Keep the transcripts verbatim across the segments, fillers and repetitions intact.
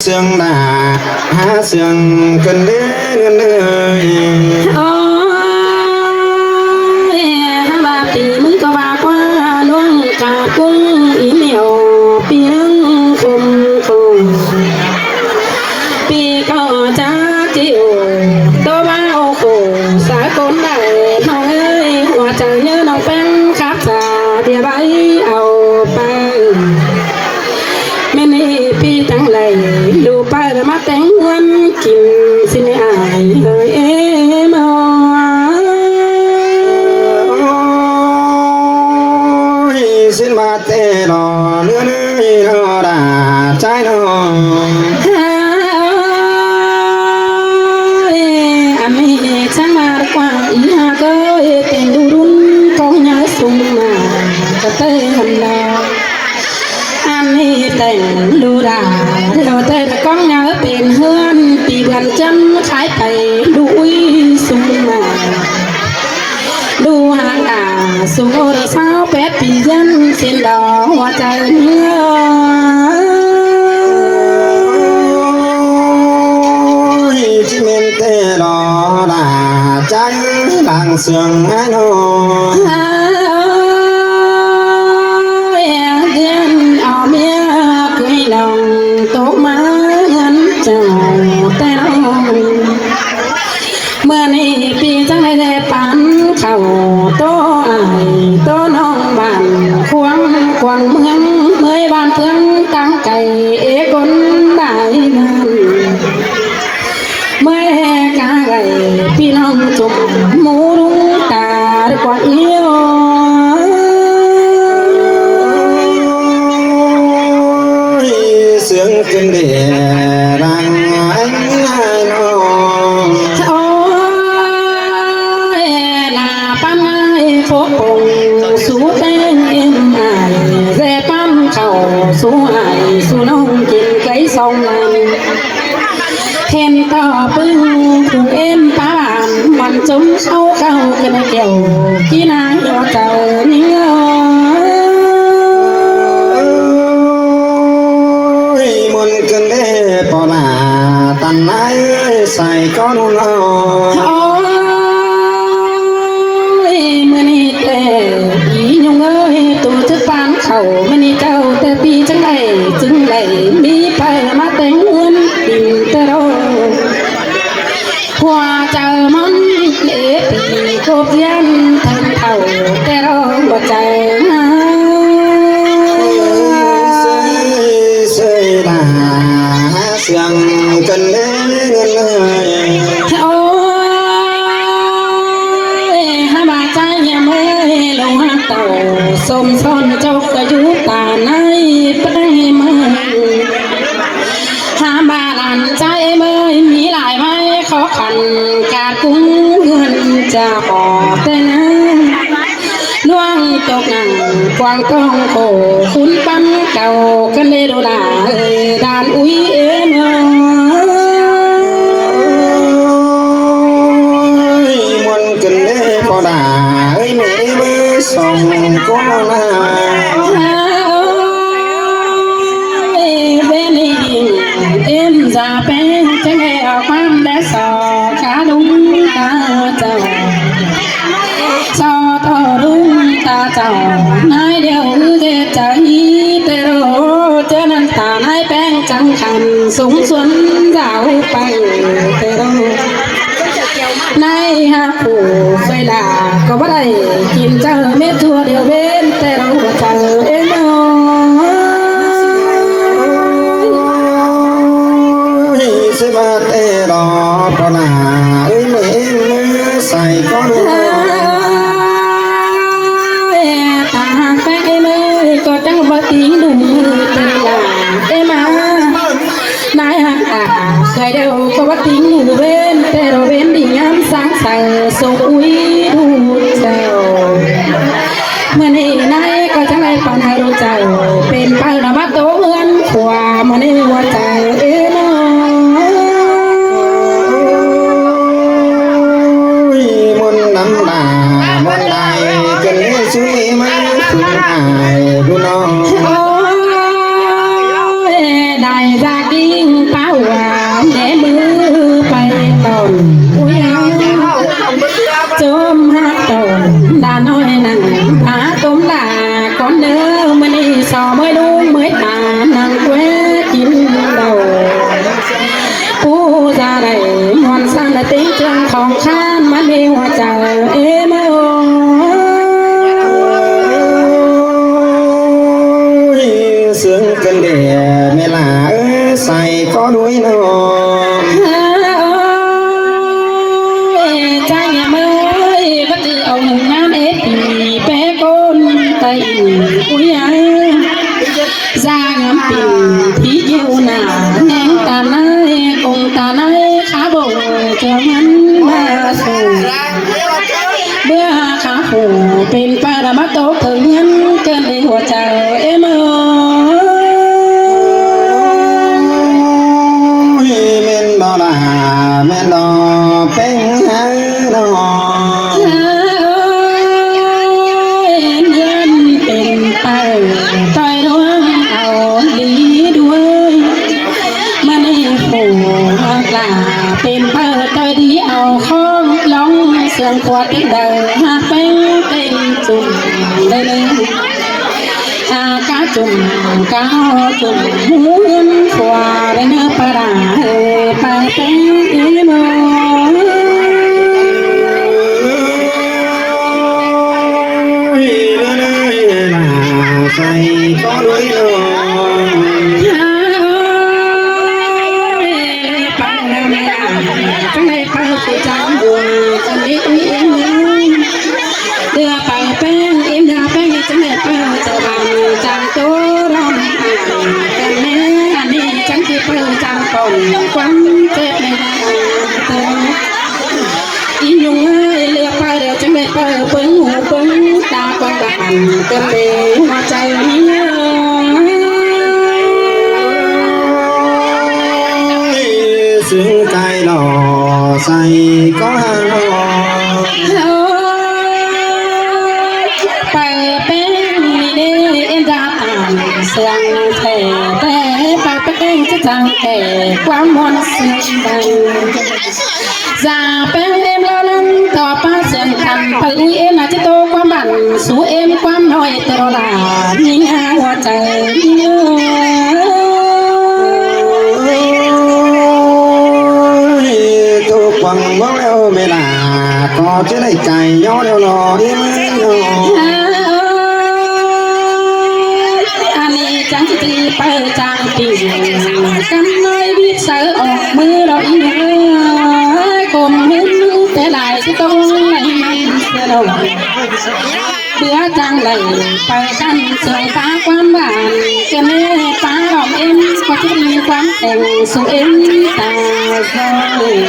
sương đa, hả sương cơn đế ngân ơi. Ôi, hả bà tí mưng có bà qua luông cả cung ý miệng piếng khum khum. Pi có cha chịu tô bao khổ xã cốn đại nó ơi, hoa trời nhớ nó phén khắp xa địa bái ao pang. Mên pi tăng lầy lũ pang mà teng nguồn kín xin ai ơi em ơi. Ôi, xin mà tê lo lứa lứa lo đà trái lo. Ôi, ăn mi chăng mà quảng ý hà cơ tên đu đun con nhớ sung mà. Cho tê hầm lo. Ăn mi tên đu đà lo tê con nhớ tên hơn. Tì bần chân khái tay đu uy sung mà. Đu hàng à sung ô đa sao pét pì dân xin đỏ hoa trời. Ôi, chỉ mến tê lo đà trái làng sương ai nô. Ôi, dân ở mía cưới lòng tốt má ngân chào tê lo. Mưa ni pi chăng ai dê pán khẩu tô ai tô nông bản khuang quảng mương mới ban phương tăng cày ế cốn đại ngàn. Mới ca gầy pi nông chụp mũ đúng ta được quảng yêu. Sương cơn đê đang anh ai lo. Ôi, là pan ai phố cùng sú tên em ai, dê pan khẩu sú ai, sú nông kín cây sông. Hên tỏ pưng phung em pá bản, mặn chống sau khâu cơn ai kiểu, kỹ năng yo tàu những ơi. Ôi, muôn cơn đê bỏ là tàn ái sai có nụ lo. Ôi, mưa ni tê, ý nhung ơi, tổ chức bán khẩu, mưa ni châu, tê pi chứng đẩy, chứng đẩy, mi phải mà tên nguồn, tìm tê đô. Hoa chào món lễ thì cô phiên thân thầu tê đô một chảy. Sơi, sơi là sương cơn đê ngân ơi. Ôi, hả bà trai nhà mới, lông hả tàu, xôm son châu cà dú tà nai, bác mơ. Hả bà làn trai em ơi, mi lai mai khó khăn, cả cũng gần cha bỏ tên. Luang tộc nặng, quang tông khổ, khốn bắn cầu, cơn đê đô đà, đàn úi em ơi. Muôn cơn đê có đà, ơi mẹ ơi, sống có đà. Ôi, bên đi, em già bé, chẳng nghe ở quán bé sò, cá đúng ta chào. Sò to đúng ta chào, nai điều ư dê chảy, tê rô, chớ năn ta nai beng chẳng khăn, súng xuân dạo bay, tê rô. Nai ha phủ, phê đà, có bắt đẩy, kín chào mết thua điều bên, tê rô chào em ơi. Ôi, sẽ bắt tê rô, có nà, ơi, mẹ em, sai có nụ. Ê, ta hăng pek em ơi, có trăng bơ tí nụ mơ tê là em à. Nai hăng à, khai đều có bơ tí nụ bên, tê rô bên đi ngắm sáng sờ, sông úi đu sèo. Mưa nê nai có trăng ai phan hai đu sèo, bên pal nó bắt tố hươn khua, mưa nê hua sèo em ơi. Ôi, muôn năm đà, muôn đài, chân lê suy mơ, phung ai đu nó. Ôi, đài gia kinh pá Tính trường khong khan ꞌmắn đi ꞌhọa chaư êm ơi. Ôi, sướng cơn đẻ mẹ là ơi, say có đuối nó. Ôi, cha nhà mơi, bắt tự ông hứng ngán ếp thì bé con tay ui ai. Ra ngắm tình thí yêu nà, nén ta nái, cùng ta nái, khá bổng cho ngắn ba sổ. Bữa khá khổ, pên pa đà bắt tố cờ ngắn, cơn đi ꞌhọa chaư êm ơi. Ôi, mến đó là, mến đó, pên hái đó. Ôi, ngắn pên pa, tôi đuông ao đi đuôi. Mà đi phủ hoặc là pên pa tôi đi ao khong lòng sương qua tiếng đời hạt bánh tên chùm đây đây. À, cá chùm, cá ho chùm, muốn qua đây nữa pa đà, pa tên đi mơ. Ôi, là say có đuối nó. Ôi, păng năm là, trong này păng tự chăm buồn, chăm đi ui ui ui. Đưa păng păng, im đưa păng, trong này păng tự bàn, chăm tố rong. Cái này, anh đi chăm chỉ păng, chăm còn, quăng, chết này, tự. Í nhung ơi, lưa pa đeo chắng đảy pa pưng hủ pưng ta quang bạc hẳn cơn bê hoa cháy. Sướng cay đỏ say có hao. Pay peng mi đê em ra ảng sương thẻ tê, pay peng chắc chắn kẻ quang muôn sương bay. Dạ peng em lo lắng tỏ pa sương thẳn pay ui em là chứ tô quang bản sú em quang nói tơ lo là nhí hoa cháy. Tô quang mong eo mê là có chứ đảy cháy nhó đeo lo đi mê nhó. Ani chắng chỉ pay chắng tình. Căn nói biết sớ ỏk ꞌmứ đó ý ơi, côm hứng té lai chứ tông này sơ đầu. Bữa chắng đảy pay căn sương phá quán bản, cho nên phá lòng em, có chứ đi quán tình sung em ta rồi.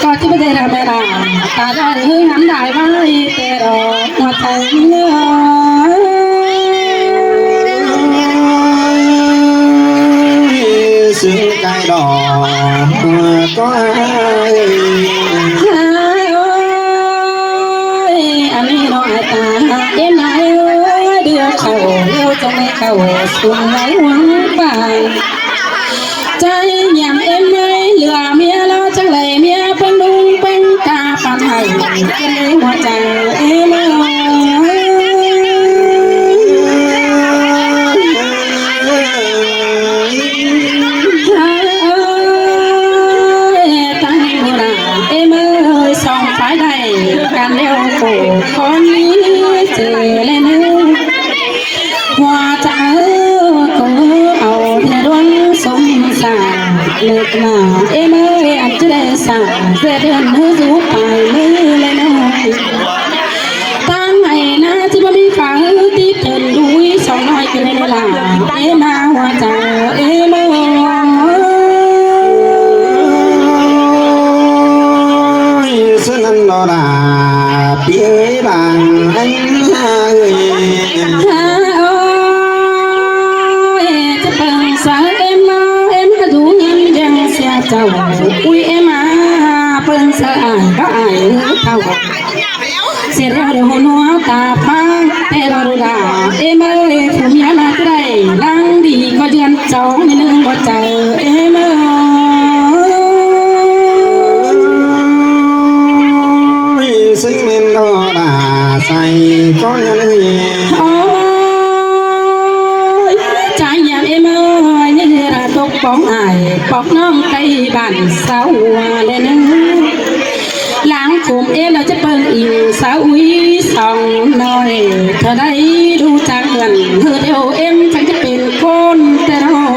Có chứ bây giờ là mẹ là ta đã hứa ngắn đại vai tê đó mà thấy nữa. Sương cay đỏ có ai. Ôi, anh nói ta em nói ơi, đưa khẩu, yêu trong cái khẩu, xuống lấy uống vàng. Cháy nhằm em ơi, lửa mía lo chắc đảy mía bưng đung bưng ta phan hẳn, cái lấy hoa cháy em ơi. Ôi, tăng mùa nắng em ơi, song phái đảy, càn đeo khổ khó ní chê lên ơi. Hoa cháu cô âu nhà đuôn sống xa, lệ mà em ơi, ăn chứ đây xa, dễ đơn hứa rú phải mê lên ơi. Tang ngày na chứ bá mi phá hứa tí tên đuối, song nói cái này là, em mà hoa cháu em ơi. Ôi, sơ năn đó là, pi ơi, làng anh ơi. Ôi, chứ păng sa em à, em à, đủ ngăn dăng xe cháu. Ui, em à, păng sa ai, bá ai, thao. Xe reo reo hôn hoa ta pha, tê rô rô đà. Em ơi, phú mía là cái đây, lăng đi có duyên cháu, mình đừng có cháu, em ơi. Ôi, sinh nên đó là say có nhân. Ôi, trải nghiệm em ơi, như là ꞌpóng ải ꞌpóng ꞌnọng cay bản sáu ua ꞌlẹo ꞌnớ. Láng khốm ꞌếm ꞌnọ ꞌchí ꞌpơng inh sáu úi song ꞌnọi. Thơ đay ꞌlụk chang ưn ꞌhứ điêu ꞌếm chắng ꞌchí pên ꞌcốn ꞌtẹ ꞌnọng.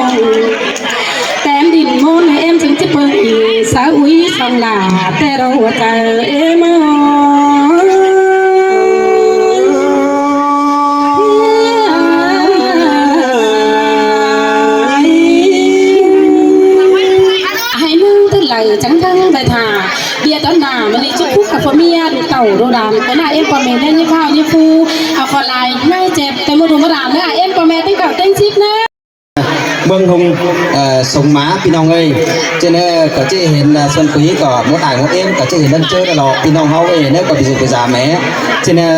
Tém đin ꞌmôn ꞌnọi ꞌếm chắng ꞌchí ꞌpơng inh sáu úi song lả ꞌtẹ ꞌnọng ꞌchớ ꞌếm ꞌnớ. Hảư ꞌmứng tớt lay chắng ꞌtáng ꞌvạy thả. ꞌViạk ꞌtọn nả ꞌmá ꞌnị ꞌchí khúc khả ꞌpo ꞌmía đu tảu đu đam. Có nả ꞌếm ꞌpo ꞌme ꞌnê ꞌnhí ꞌphao ꞌnhí ꞌphú. Au khỏ lai ꞌnhái chép ꞌtẹ ꞌmá đu ꞌmá đam ꞌnớ. ꞌEm ꞌpo ꞌme ꞌtếng cảu ꞌtếng síp ꞌnớ. ꞌMướng ꞌhung, ơ, sống má ꞌpi ꞌnọng ơi. ꞌChớ ꞌnớ ꞌcọ ꞌchí hên, ơ, Xuân Quý ꞌcọ mốt ải mốt ꞌếm ꞌcọ ꞌchí hên ꞌlớn ꞌchớ đa lo ꞌpi ꞌnọng ꞌháu ơi ꞌnớ ꞌcọ ꞌpi ꞌdụ ꞌpi dam é. ꞌChớ ꞌnớ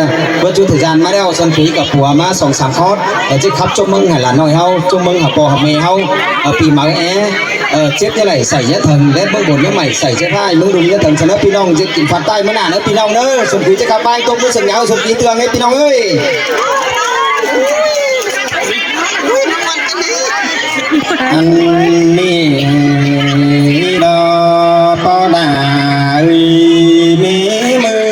báu ꞌchớ thời gian ꞌmá ꞌlẹo Xuân Quý ꞌcọ pua ꞌmá song sam khót, ꞌcọ ꞌchí khắp ꞌchốm ꞌmướng hảư lả ꞌnọi ꞌháu, ꞌchốm ꞌmướng hảư ꞌpo hảư ꞌme ꞌháu, ơ, ꞌpi máư é, ơ, chếp ꞌnhá đảy sảy ꞌnhá thâng, đét ꞌmướng bôn ꞌnhá mảy sảy chếp ꞌhại, ꞌmướng đun ꞌnhá thâng, ꞌsớ ꞌnớ ꞌpi ꞌnọng ꞌdệt kin phan ꞌTáy ꞌmá nả ꞌnớ ꞌpi ꞌnọng ꞌnớ, Xuân Quý ꞌchí khắp ꞌváng tốc ꞌmá sương nháư Xuân Quý tương é ꞌpi ꞌnọng ơi. Ăn ꞌnị ꞌló ꞌpo đa ơi ꞌmí ꞌmưa.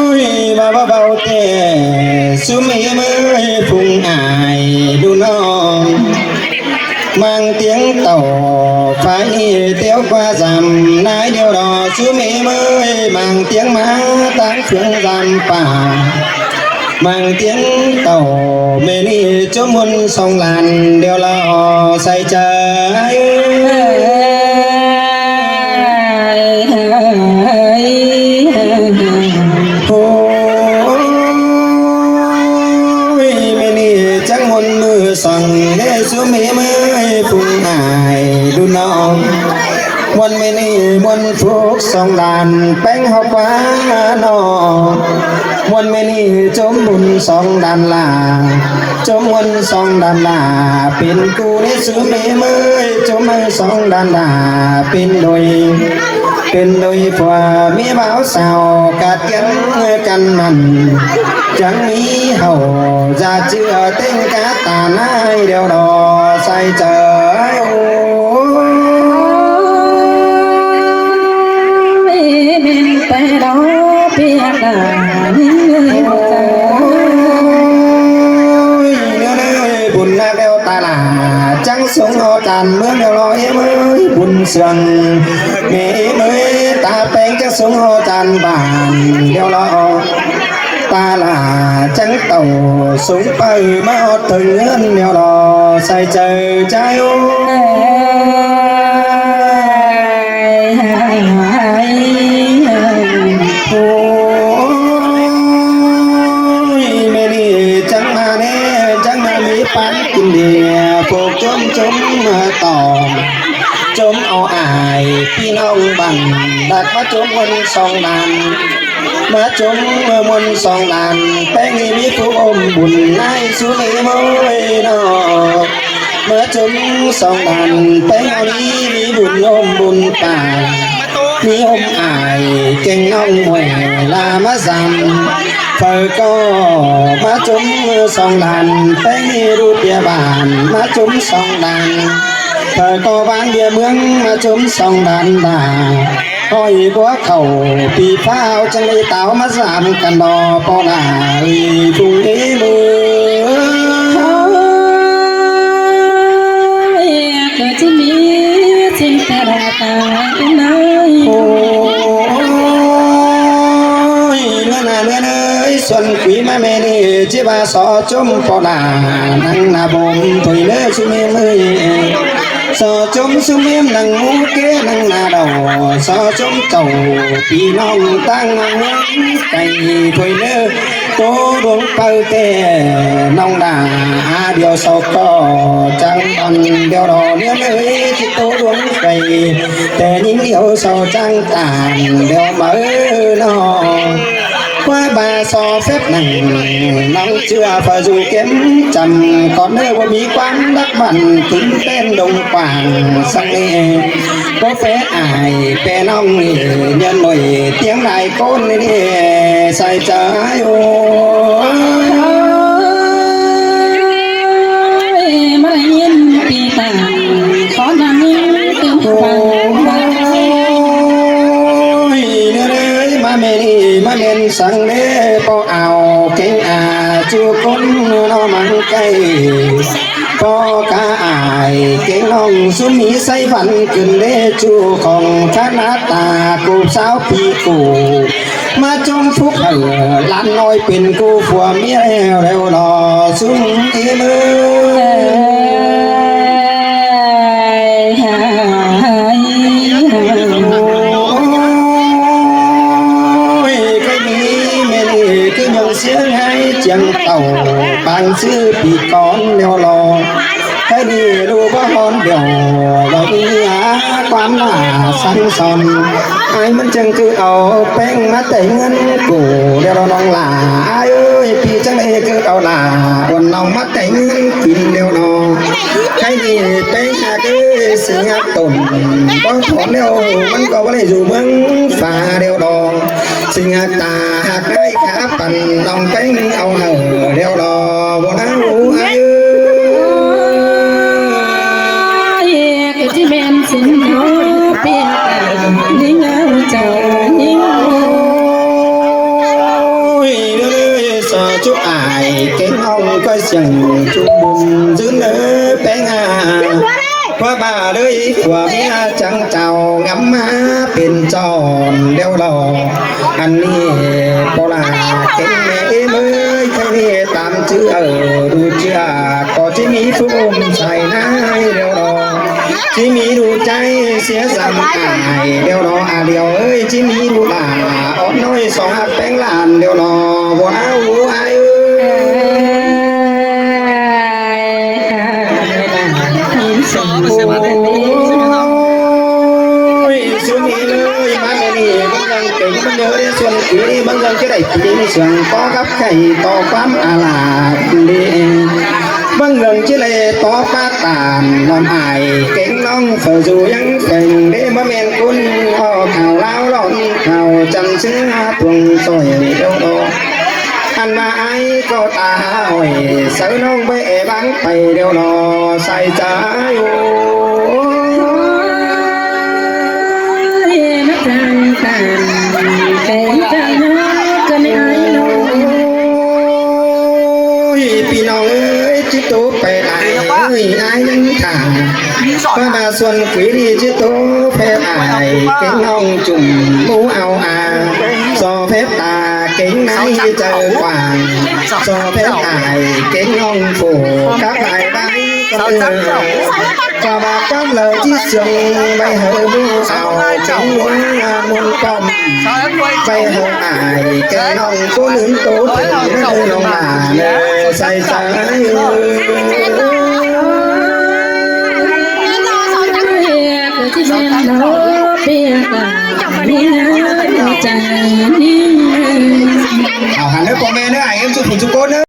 Ôi, ꞌva ꞌva ꞌvạu ꞌtẹ, ꞌsúm ꞌmí ꞌmưa phung ải đu ꞌnọng. ꞌMăng tiếng tảu phái ꞌnị ꞌtẹo ꞌquá dăm ꞌnái điêu lo ꞌsúm ꞌmí ꞌmưa, ꞌmăng tiếng ꞌmá ꞌtáng phướng dăm pả. ꞌMăng tiếng tảu ꞌmí ꞌnị ꞌchốm ꞌmuôn song đan điêu lo sai chaư. Ôi, ꞌmí ꞌnị chắng ꞌmuôn ꞌmưa song ꞌnê ꞌsúm ꞌmí ꞌmưa phung ải đu ꞌnọng. ꞌMuôn ꞌmí ꞌnị ꞌmuôn phúc song đan ꞌpéng ꞌháu ꞌquá ꞌnọ. ꞌMuôn ꞌmí ꞌnị ꞌchốm ꞌmuôn song đan lả, ꞌchốm ꞌmuôn song đan lả pên ꞌcú ꞌnê ꞌsúm ꞌmí ꞌmưa, ꞌchốm ꞌmưa song đan lả pên đôi, pên đôi ꞌpưa ꞌmí báo sao cát kiến căn mẳn. Chắng ꞌmí hảư da ꞌchưa ꞌtếng cát ta ꞌnái điêu lo sai chaư. Ôi, bên tay đó biết là những người ta. Ôi, ꞌnhá ꞌnớ bun ꞌnạk eo ta lả chắng sống ꞌhọ chăn ꞌmướng điêu lo ꞌếm ơi bun sương. ꞌMí ꞌếm ơi ta ꞌpéng chắng sống ꞌhọ chăn bản điêu lo. Ta lả chắng tảu sống pay ꞌmá ꞌhọt thơng ꞌngớn nẻo lo sai chaư chai ôi. Ôi, ꞌmí ꞌnị chắng ꞌmá ꞌnê, chắng ꞌmá ꞌmí pán kin đi, phúc ꞌchốm ꞌchốm ꞌmá tỏm. ꞌChốm au ải ꞌpi ꞌnọng bản, đảy ꞌmá ꞌchốm ꞌmuôn song đan. ꞌMá ꞌchốm ꞌmuôn song đan, ꞌpéng ꞌnị ꞌmí phú ôm bun ꞌnái ꞌsúm ꞌmí ꞌmưa ꞌnọ. ꞌMá ꞌchốm song đan, ꞌpéng ꞌnị ꞌmí bun ôm bun pả. ꞌMí ôm ải, keng ꞌnọng ꞌmưa la ꞌmá dăm. Phaư ꞌcọ ꞌmá ꞌchốm song đan, ꞌpéng ꞌnị ꞌlụk ꞌviạk bản, ꞌmá ꞌchốm song đan. Phaư ꞌcọ ꞌváng ꞌviạk ꞌmướng, ꞌmá ꞌchốm song đan đa. ꞌHọi búa khảu pi pháo chắng đi táo ꞌmá dăm căn đo ꞌpo đa ơi phung ꞌmí ꞌmưa. Ôi, cứ ꞌchí ꞌmí ꞌchí ta đa ta ꞌnới. Ôi, ꞌngớn ꞌnạ ꞌngớn ơi, Xuân Quý ꞌmá ꞌmí ꞌnị ꞌchí ꞌva so ꞌchốm ꞌpo đa nẳng ꞌnạ bôm thôi ꞌnớ ꞌsúm ꞌmí ꞌmưa. So ꞌchốm ꞌsúm ꞌmí nẳng ꞌmú ké nẳng ꞌnạ đỏ, so ꞌchốm chảu pi ꞌnọng ꞌtáng ꞌmướng cay thôi ꞌnớ. Tô đuống pay ꞌtẹ ꞌnọng đa, a điêu so ꞌcọ chắng ꞌvăn điêu đỏ ꞌnớ ơi, ꞌchí tô đuống cay ꞌtẹ ꞌnhính điêu so chắng tản điêu máư ꞌnọ. Quái ba so phép nẳng ꞌnọng ꞌchưa phaư ꞌdu kém chăm ꞌcọ ꞌnớ, báu ꞌmí ꞌquám đắc bản kính tên đồng quảng săng ê. Báu phép ải ꞌpẹ ꞌnọng ê, nhân nổi tiếng lai ꞌcốn ꞌnị sai ꞌchớ ꞌiu. Ôi, ꞌmá đảy ꞌnghín ꞌpi ꞌtáng khót ꞌnăng ꞌnhính tứm păng. Ôi, ꞌnị ꞌlới ꞌmá ꞌmen ꞌnị ꞌmá ꞌmen săng ꞌlế ꞌpo ao kéng a ꞌchu ꞌcốn ꞌnọ măng cáy. ꞌPo cá ai kéng ꞌnọng ꞌsúm ꞌmí ꞌsáy văn ꞌcứn ꞌlế ꞌchu khong khả ꞌnạk ta cụp sáu ꞌpi củ. ꞌMá ꞌchốm phúc hảư ꞌlán ꞌnọi pên ꞌcú phua ꞌmía ꞌlẹo ꞌlẹo lo ꞌsúm ꞌnị ꞌlới. Ôi, ꞌkhạy ꞌnị ꞌmen ꞌcứ ꞌnhọng sia ꞌhại chiêng tảu pang ꞌsứ ꞌpi cón ꞌlẹo lo. ꞌKhạy ꞌnị ꞌlụk báu hón đẻo lo ꞌnị hák ꞌquám ꞌmá săng son. Ai ꞌmắn chắng ꞌcứ au ꞌpéng ꞌmá tảy ꞌngớn củ ꞌlẹo lo ꞌnọng lả. Ai ơi, ꞌpi chắng đảy ꞌcứ au lả, uôn ꞌnọng ꞌmá tảy ꞌngớn kin ꞌlẹo lo. ꞌKhạy ꞌnị ꞌpéng hák ới, ꞌsịn hák tổn báu thỏn ꞌlẹo, ꞌmắn ꞌcọ báu đảy dú ꞌmướng pha ꞌlẹo lo. ꞌSịn hák ta hák ꞌnái khả păn ꞌnọng ꞌpéng au hảư ꞌlẹo lo, báu ꞌnáo ai ơi. Ôi, ꞌcứ ꞌchí ꞌmen ꞌsịn ꞌnọ ꞌpi ꞌtáng ꞌnhính au chảu ꞌnhính. Ôi, ꞌlới ꞌlới so ꞌchu ai kéng ꞌnọng ꞌcoi siêng ꞌchu bun dưn ꞌlới ꞌpéng a. ꞌQuá ꞌva ꞌlới phua ꞌmía chắng chảu ngắm ꞌmá pên chon ꞌlẹo lo. Ăn ꞌnị ꞌpo lả kéng mẹ ꞌếm ới, ꞌkhạy ꞌnị tam ꞌchư au ꞌlụk ꞌchư a ꞌcọ ꞌchí ꞌmí phúc ꞌlum sai ꞌnái ꞌlẹo lo. ꞌChí ꞌmí ꞌlụk ꞌchái sia dăm ai ꞌlẹo lo a ꞌlẹo ới, ꞌchí ꞌmí ꞌlụk lả ók ꞌnọi so hák ꞌpéng ꞌlạ ꞌlẹo lo. Báu ꞌnáo ai ơi. Ôi, ꞌsúm ꞌnị ꞌlới ꞌmá ꞌmen ꞌnị ꞌmắn dăng kéng ꞌmắn ꞌnhớ đé suôn quí ꞌnị ꞌmắn dăng ꞌchí đảy quí ꞌnị siêng ꞌcọ cắp khay ꞌto ꞌquám a lả đi. ꞌMắn dăng ꞌchí đảy ꞌto pák tản lom ai kéng ꞌnọng phaư dú ꞌdáng pheng đé ꞌmá ꞌmen ꞌcốn ꞌhọ khảu ꞌláo lom khảu chăn ꞌsứ ha tuông sỏi ꞌlẹo lo. Ăn ꞌmá ai ꞌcọ ta hả ꞌhọi sáư ꞌnọng báu é báng pay ꞌlẹo lo sai ꞌchớ ꞌiu. Ôi, ꞌmá chắng tản khay chắng ꞌnhó ꞌcọ ꞌnị ai lo. Ôi, ꞌpi ꞌnọng ới, ꞌchí tó pay ai ới, ai ꞌnhắng thả. ꞌPá ꞌva suôn quí ꞌnị ꞌchí tó pay ai kéng ꞌnọng chum ꞌmú au a. So phép ta kéng ꞌnái chaư quảng, so phép ai kéng ꞌnọng phủ cắp ai bái ꞌcọ ꞌnị. ꞌQuá ꞌva ꞌquám lỏ ꞌchí siêng ꞌvạy hảư ꞌmú au kéng ꞌmú ꞌmuôn ꞌpọm, ꞌvạy hảư ai kéng ꞌnọng ꞌcốn ứn tô thử ꞌnớ ꞌnọng lả ꞌnớ sai ꞌchớ ꞌiu.